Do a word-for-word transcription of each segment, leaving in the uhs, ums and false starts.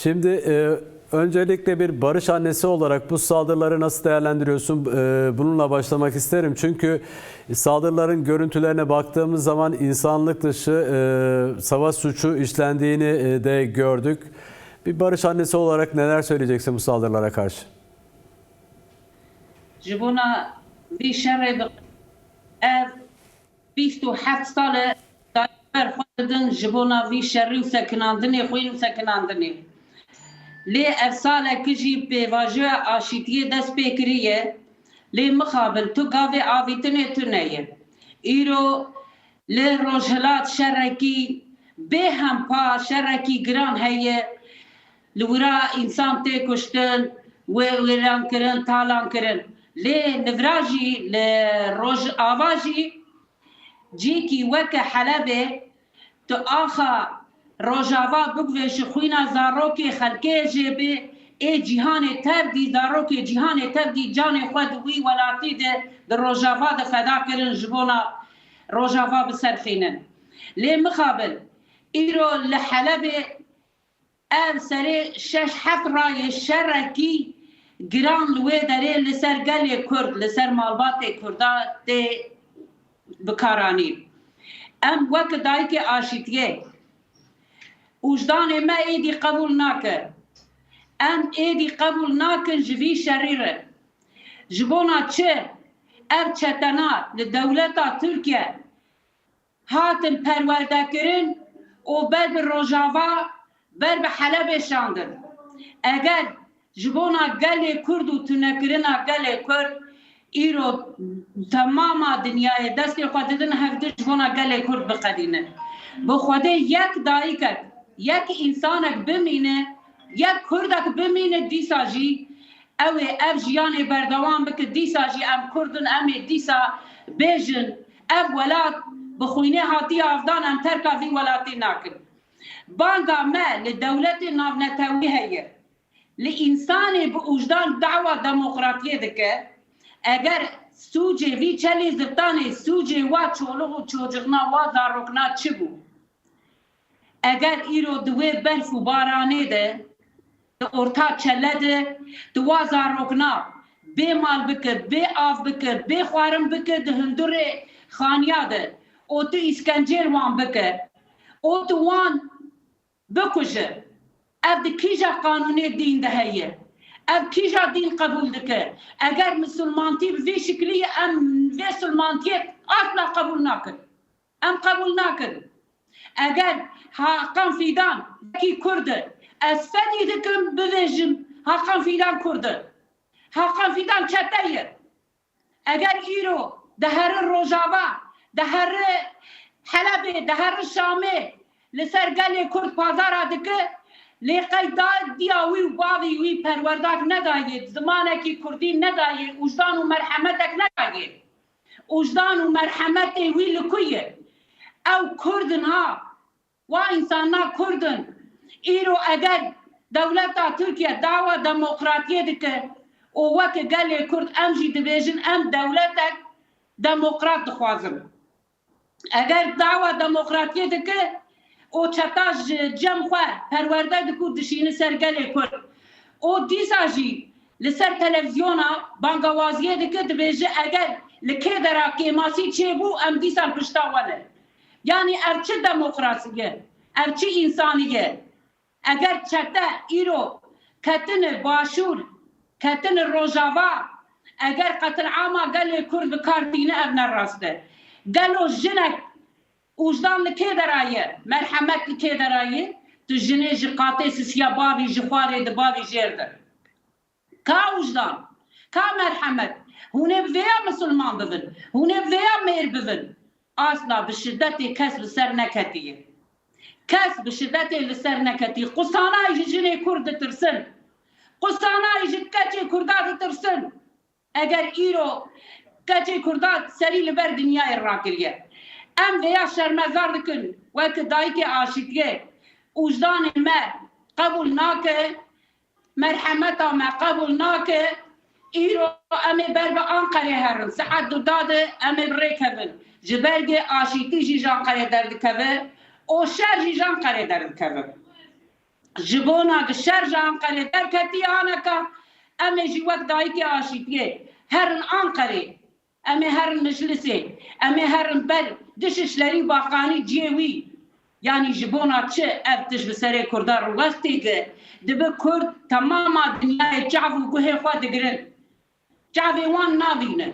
Şimdi e, öncelikle bir barış annesi olarak bu saldırıları nasıl değerlendiriyorsun? E, bununla başlamak isterim. Çünkü saldırıların görüntülerine baktığımız zaman insanlık dışı e, savaş suçu işlendiğini e, de gördük. Bir barış annesi olarak neler söyleyeceksin bu saldırılara karşı? Ji bona vî şerê bi ev bîst û heft sal e dayik ber xwe didin ji bona vî şerî û sekinandinê xwîn û sekinandinê. Lê ev salekî jî pêvajoya aşîtiyê dest pê kiriye, lê mixabin tu gavê avîtinê tune ye. Îro li Rojhilat şerekî bêhempa, şerekî giran heye. Li wira însan tê kuştin, wê wêran kirin, talan kirin. Lê li vira jî, li Rojava jî cîkî weke Helebê, tu axa Rojava biguvê ji xwîna zarokê xelkê jê bê, ê cîhanê tevdî, zarokê cîhanê tevdî canê xwe di wî welatî de, di Rojava de feda kirin ji bona Rojava biserxînin. Lê mixabin, îro li Helebê ev serê şeş heft rayê şerekî giran li wê derê li ser gelê Kurd, li ser malbatê Kurda tê bikaranîn. Em wek dayikê aşîtiyê, ûjdanê me êdî qebûl nake. Em êdî qebûl nakin ji vî şerî re. Ji bona çi ev çetena li dewleta Tirkiye hatin perwerdekirin û ber bi Rojava, ber bi Helebê şandin? Eger ji bona gelê Kurd û tunekirina gelê Kurd, îro temama dinyayê destê xwe didin hevdu ji bona gelê Kurd biqedînin. Bi Xwedê yek dayikek, yek însanek bimîne, yek Kurdek bimîne dîsa jî ew ê ev jiyanê berdewam bike, dîsa jî em Kurd in, em ê dîsa bêjin, ev welat bi xwînê hatiye avdan, em terka vî welatî nakin. Banga me li dewletê navnetewî heye. Li însanê bi ûjdan dawa demokratiyê dike. Eger sûcê vî çelê ziftanê, sûcê wa çolix û çocixna wa zarokna çi bû? Eger îro di wê berf û baranê de, di orta çele de, tu wa zarokna bê mal bike, bê av bike, bê xwarin bike di hundurê xaniya de û tu îskencêr wan bike û tu wan bikuje. Ev di kîja qanûnê dîn de heye? Ev kîja dîn qebûl dike? Eger misilmantî bi vî şiklî ye, em vê silmantiyê asla qebûl nakin. Em qebûl nakin. Eger Hakan Fîdan yekî Kurd e, ez fedî dikim bivêjim Hakan Fîdan Kurd e. Hakan Fîdan çete ye. Eger îro diheri Rojava, diheri Helebê, diheri Şamê, li ser gelê Kurd pazara dike, lê qey da diya wî û bavî wî perwerdak nedayê, zimanekî Kurdî nedayê, ûjdan û merhemetek nedayê. Ûjdan û merhemetê wî li ku ye? Ew Kurd in ha. Wa însana Kurd in. Îro eger dewleta Tirkiye dawa demokratiyê dike û weke gelê Kurd em jî dibêjin em dewletek demokrat dixwazin. Eger dawa demokratiyê dike û çeta ji cem xwe perwerde dike û dişîne ser gelê Kurd û dîsa jî li ser televîzyona bangawaziyê dike, dibêje eger li kê dera kêmasî çêbû em dîsa pişta we ne. Yanî ev çi demokrasî ye? Ev çi însanî ye? Eger çete îro ketine Başûr, ketine Rojava, eger qetilama gelê Kurd bi kar tîne, ev ne rast e. Gelo jinek ûjdan li kê dera ye? Merhemet li kê dera ye? Tu jinê ji qatê sisiya bavî ji xwarê di bavî jêr de. Ka wijdan, ka merhemet, hûn ê bi vêya misilman bibin, hûn ê bi vêya mêr bibin. Asla bi şidetê kes li ser neketiye. Kes bi şidetê li ser neketiye. Qusanayê ji jinê Kurd ditirsin. Qusanayê ji keçê Kurda ditirsin. Eger îro keçê Kurda serî li ber dinyayê rakiriye. Em vêya şermezar dikin, wek dayikê aşîtiyê, wijdanê me qebûl nake. Merhemeta me qebûl nake. Îro em ê ber bi Anqerê herin. Saet duda de em ê bi rê kevin. Ji ber ku aşîtî jî ji Anqerê derdikeve û şer jî ji Anqerê derdikeve. Ji bona gi şer ji Anqerê derketî aneka, em ê jî wek dayikê aşîtiyê herin Anqerê, em ê herin Meclisê, em ê herin ber Dişişlerî Bakanî cihê wî. Yanî ji bona çi ev tişt bi serê Kurda rûwestê ki dibe Kurd temama dinyayê çav û guhê xwe digirin. Çavê wan navîne.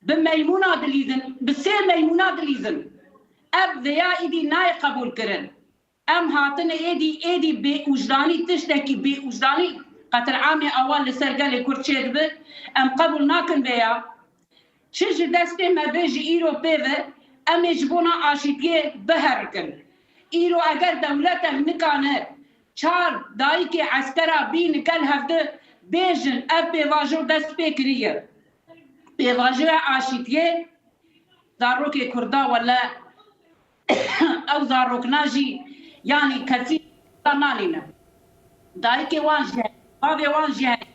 Bi meymûna dilîzin, bi sê meymûna dilîzin. Ev vêya îdî nayê qebûl kirin. Em hatine êdî, êdî bêûjdanî, tiştekî bêûjdanî qetil'amê awa li ser gelê Kurd çêdibe. Em qebûl nakin vêya. Çi ji destê me bê ji îro pê ve, em ê ji bona aşîtiyê biherikin. Îro eger dewletek nikane çar dayikê eskera bîne gel hevdi bêjin ev pêvajo dest pê kiriye. Pêvajoya aşîtiyê zarokê Kurda wele ew zarokna jî yanî kesî nanîne. Dayikê wan jî heye, bavê wan jî heye.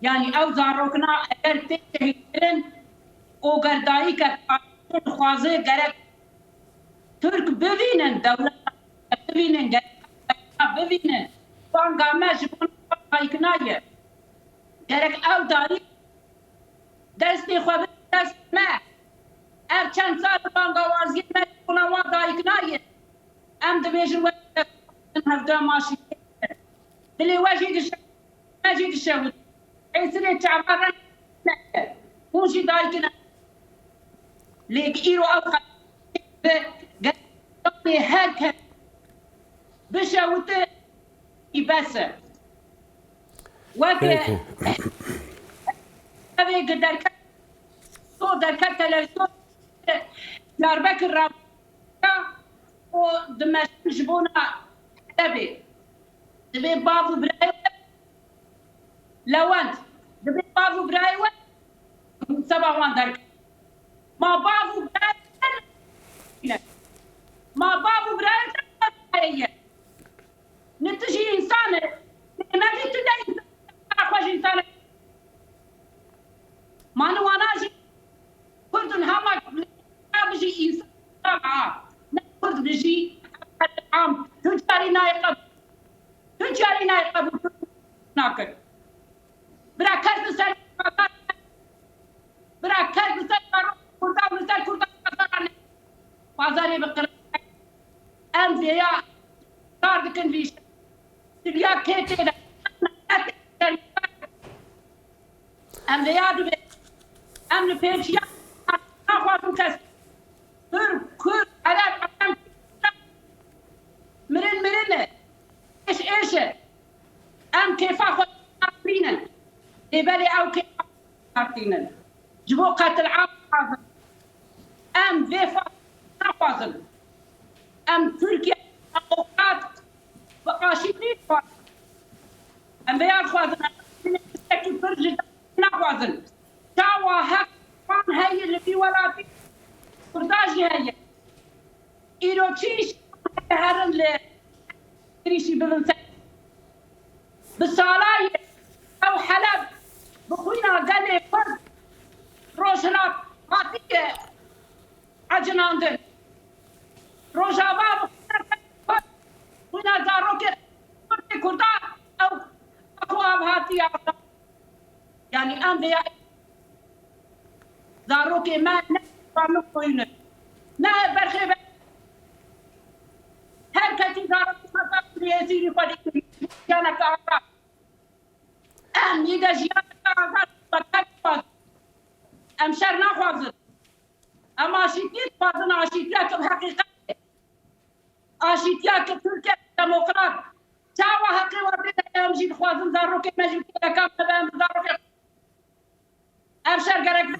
Yanî ew zarokna eger tê şehîdkirin û ger dayikek dixwaze gerek Tirk bivînin, dewleta bivînin, gerek bivînin. Banga me ji bo dayikna ye. Gerek ew dayik destê xwe bide dest me. Ev çend sal bangawaziyê me ji bona wan dayikna ye. Em dibêjin we hevdû em aşîtî. Dilê we jî dişe, me jî dişewit. Êsirê çava re neke. Hûn jî dayik ne. Lê îro ew xelanê her kes bişewite, bes e. Weke Peki. Ev ê derket, so derket televîzyon Diyarbekir re û dimeşin ji bona Helebê. Dibê bav û birayê we Lewend, dibê bav û birayê we seba wan derket. Ma bav û birayê we ne? Ma bav û birayê we ne? Ni tu jî însan e. Lê me jî tu ne însan e. Xwe jî însan e. Ma ni wana jî Kurd in hema bijî însan a. Ne Kurd bijî am. Tu carî nayê qebûl. Tu carî nayê qebûl. Nakir. Bira kes li ser bazar. Bira kes li ser Kurda, li ser Kurda bazar ne. Bazarê bi qir. Em vêya kar dikin vî. Siliya kê tê de. Em vêya dibê. Em li pêşiya naxwazin kes. Tirk, Kurd, Ereb, Ereb, mirin mirin e. Êş êş e. Em kêfa xwe naxwînin. Lê belê ew kêfa naxwînin. Ji bo qetil am dixwazin. Em vê faşîst naxwazin. Em Tirkiye demokrat bi aşîtî dixwazin. Em vêya dixwazin. Em tiştekî pir ji dest naxwazin. Çawa heq wan heye li vî welatî Kurda jî heye. Îro çi îş herin li êrîşî bibin ser. Bi salayê ew Heleb bi xwîna gelê Kurd Rojhilat hatiye ecinandin. Rojava bi xwîna gelê Kurd, xwîna zarokê Kurdê Kurda ew ku av hatiye. Yanî em vêya zarokê me ne xwarin xwînin. Ne berxê be. Her kesî zarokê me zaf êsîrî xwe dikir. Jiyaneke azad. Em yê de jiyaneke azad xwe dixwazin. Em şer naxwazin. Em aşîtiyê dixwazin, aşîtiyeke bi heqîqetê. Aşîtiyeke Tirkiye demokrat. Çawa heqê wan tê de em jî dixwazin zarokê me jî kêleka me be em zarokê Ev şer gerek vê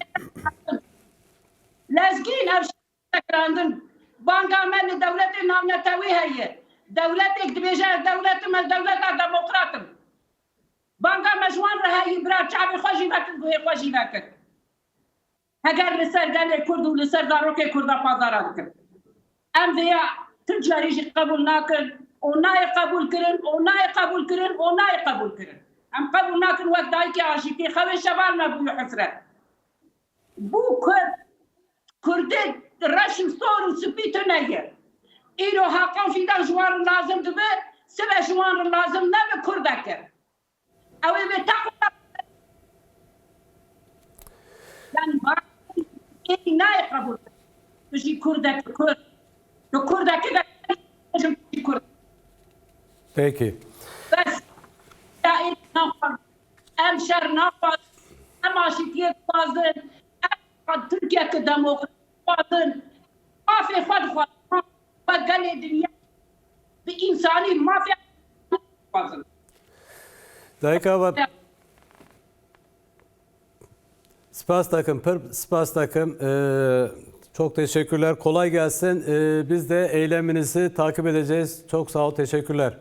lezgîn ev şer kirandin. Banga me li dewletê navnetewî heye. Dewletek dibêje ez dewletim, ez dewleta demokrat im. Banga me ji wan re heye, bira çavê xwe jî vekir, guhê xwe jî vekir. Heger li ser gelê Kurd û li ser zarokê Kurda pazara dikin. Em vêya tu carî jî qebûl nakin û nayê qebûl kirin û nayê qebûl kirin û nayê qebûl kirin. Em qebûl nakin wek dayikê aşîtî xewê şeval me bûye hesret. Bû Kurd, Kurdê reş û sor û spî tune ye. Îro Hakan Fîdan ji wan re lazim dibe sibe ji wan re lazim nebe Kurdek e. Ew ê vê teqwe yani ba êdî nayê qebûl. Tu jî Kurdek Kurd. Tu Kurdekî de jî Kurd. Peki. Bes ya êdî naxwazin. Em şer naxwazin. Em aşîtiyê dixwazin. Em Tirkiyeke demokrat dixwazin. Mafê xwe dixwazin. Mafê xwe gelê dinya bi însanî mafê dixwazin. Dayka Avat, spas takım, pir spas takım. Ee, çok teşekkürler. Kolay gelsin. Ee, biz de eyleminizi takip edeceğiz. Çok sağ ol, teşekkürler.